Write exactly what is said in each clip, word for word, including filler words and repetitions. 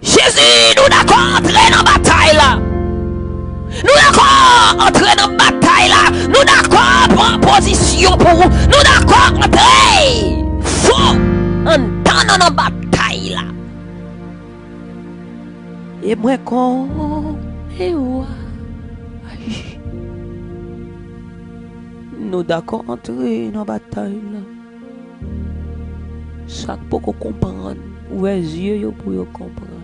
Jezi, nou dakò antre nan batay la. Nou dakò antre nan batay la. Nou dakò pran pozisyon pou ou. Nou dakò antre fò andan nan, nan batay la. E mwen konnen w a aji. Nou dakò antre nan batay la. Sa k poko konprann, ouvè zye yo pou yo konprann.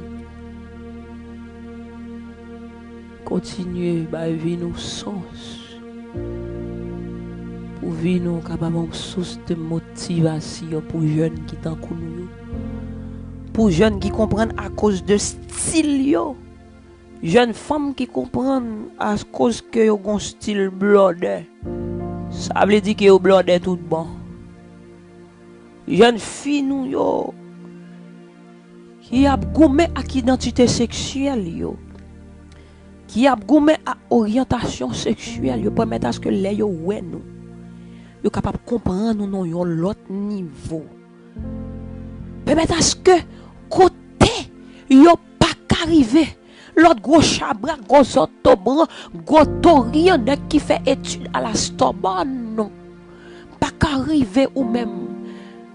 Kontinye bay vi nou sans, pou vi nou kapab yon sous de motivasyon pou jèn ki tankou nou yo, pou jèn ki konprann akoz de stil yo, jèn fanm ki konprann akoz ke yo gon stil blòdè. Sa vle di ke yo blòdè tout bon. Jèn fi nou yo ki ap goumen ak idantite seksyèl yo, ki ap goumen ak oryantasyon seksyèl yo, pèmèt aske lè yo wè nou, yo kapab konprann nou nan yon lòt nivo. Pèmèt aske kote yo pa ka rive, lòt gwo chabrak, gwo zòtobran, gwo tori an, nèg ki fè etid a la Sorbonne pa ka rive ou menm.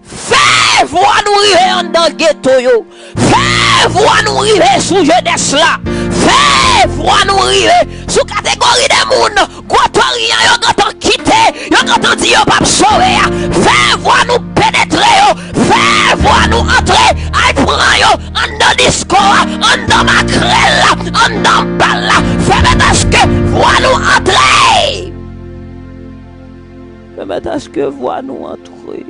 Fè vwa nou rive anndan geto yo. Fè vwa nou rive sou jenès la. Fè vwa nou rive sou kategori de moun gwo tori an yo gentan kite, yo gentan di yo p ap sove a. Fè vwa nou penetre yo. Fè vwa nou antre, al pran yo anndan disko a, anndan makrèl la, anndan bal la. Fè mèt aske vwa nou antre. Pèmèt aske vwa nou antre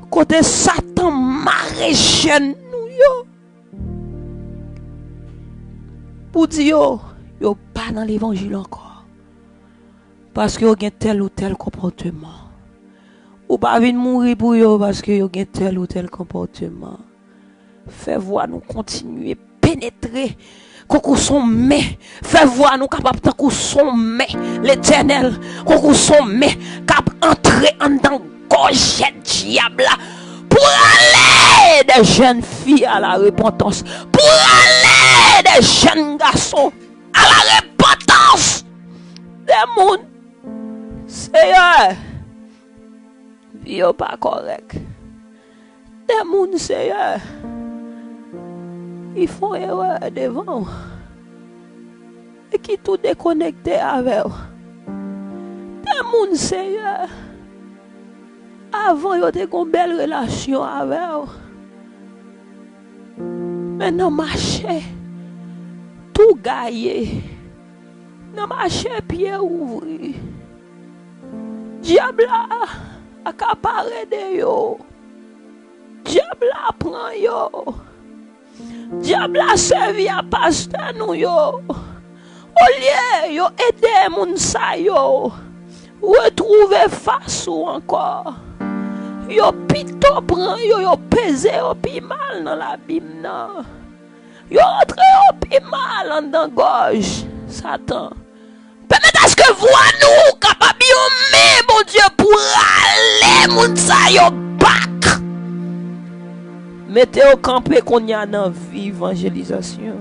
kote Satan mare jèn nou yo, pou di yo, yo pa nan levanjil ankò, paske yo gen tèl ou tèl konpòteman. Ou pa vin mouri pou yo paske yo gen tèl ou tèl konpòteman. Fè vwa nou kontinye penetre konkou s on men. Fè vwa nou kapab tankou s on men, Letènèl, konkou s on men k ap antre anndan gòjèt dyab la pou rale de jèn fi a la repantans, pou rale de jèn gason a la repantans. De moun, Seyè, vi yo pa kòrèk. De moun, Seyè, ki fè erè devan w e ki tou dekonekte avè w. De moun, Seyè, avan yo te gon bèl relasyon avè w, men nan mache tou gaye, nan mache pye ouvri. Dyab la akapare de yo. Dyab la pran yo. Dyab la sèvi a pastè nou yo. Olye yo ede moun sa yo retwouve fas ou ankò, yo pito pran yo, yo peze yo pi mal nan labim nan. Yo antre yo pi mal anndan gòj Satan. Pèmèt aske vwa nou kapab yon men, Bondye, pou rale moun sa yo back. Mete yo kanpe kounye a nan vi evanjelizasyon.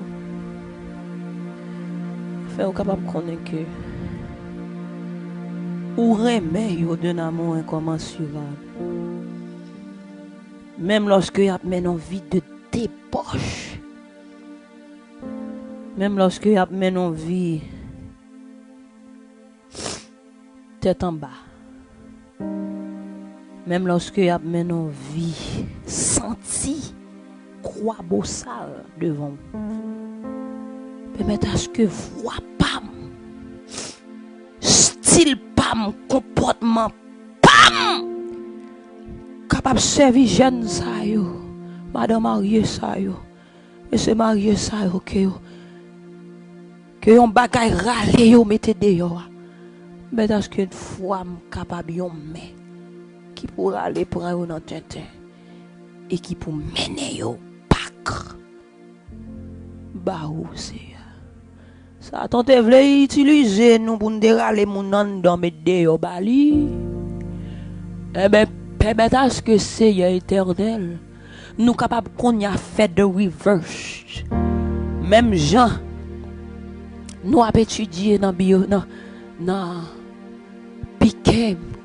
Fè yo kapab konnen ke ou renmen yo d'un amour incommensurable. Menm lòske y ap mennen yon vi de debòch, menm lòske y ap mennen yon vi tèt anba, menm lòske y ap mennen yon vi santi kwabosal devan w, pèmèt aske vwa pa m, stil pa m, konpòtman pa m kapab sèvi jèn sa yo, madan marye sa yo, mesye marye sa yo, ke yo, ke yon bagay rale yo mete deyò a. Mèt aske vwa m kapab yon men ki pou rale pran yo nan tenten e ki pou mennen yo back ba ou, Seyè. Satan te vle itilize nou pou n te rale moun anndan met deyò ba li. Enben, pèmèt aske Seyè Etènèl Nou kapab kounye a fè the reverse. Menm jan nou ap etidye nan biyo nan nan piken